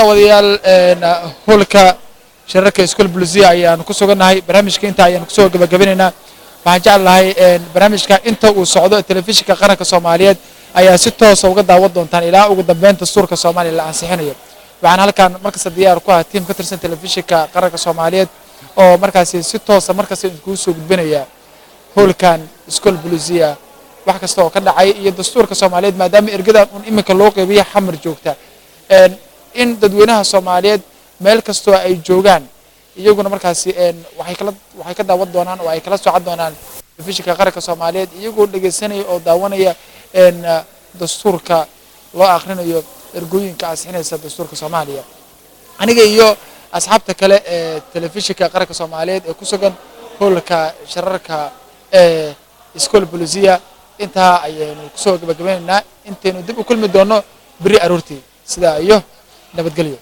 Daawadayaal, hoolka shirarka School Bulisiya ayaanu ku sugannahay. Barnaamijka inta ayaanu kusoo gabagabinaynaa. Waxaan jeclahay barnaamijka inta uu socdo Telefishinka Qaranka Soomaaliyeed ayaa si toosa uga daawan doontaan ilaa ugu dambeyn dastuurka Soomaaliya la ansixinayo. Waxaan halkan markasta diyaar ku ah tiim ka tirsan Telefishinka Qaranka Soomaaliyeed oo markaasi si toosa markasta idinkugu soo gudbinaya hoolkan School Bulisiya wax kasta oo ka dhacay iyo dastuurka Soomaaliyeed, maadaama ergadan un iminka loo qeybiya Xamar joogta, in dadweynaha Soomaaliyeed meel kastoo ay joogaan iyaguna markaasi waxay ka daawan doonaan oo ay kala socon doonaan Telefishinka Qaranka Soomaaliyeed, iyagoo dhegaysanaya oo daawanaya dastuurka loo akhrinayo ergooyinka ansixinaysa dastuurka Soomaaliya. Aniga iyo asxaabta kale ee Telefishinka Qaranka Soomaaliyeed ee ku sugan hoolka shirarka ee School Bulisiya intaa ayaynu kusoo gabagabeynaynaa. Intaynu dib u kulmi doono berri aroortii, sidaa iyo nabadgelyo.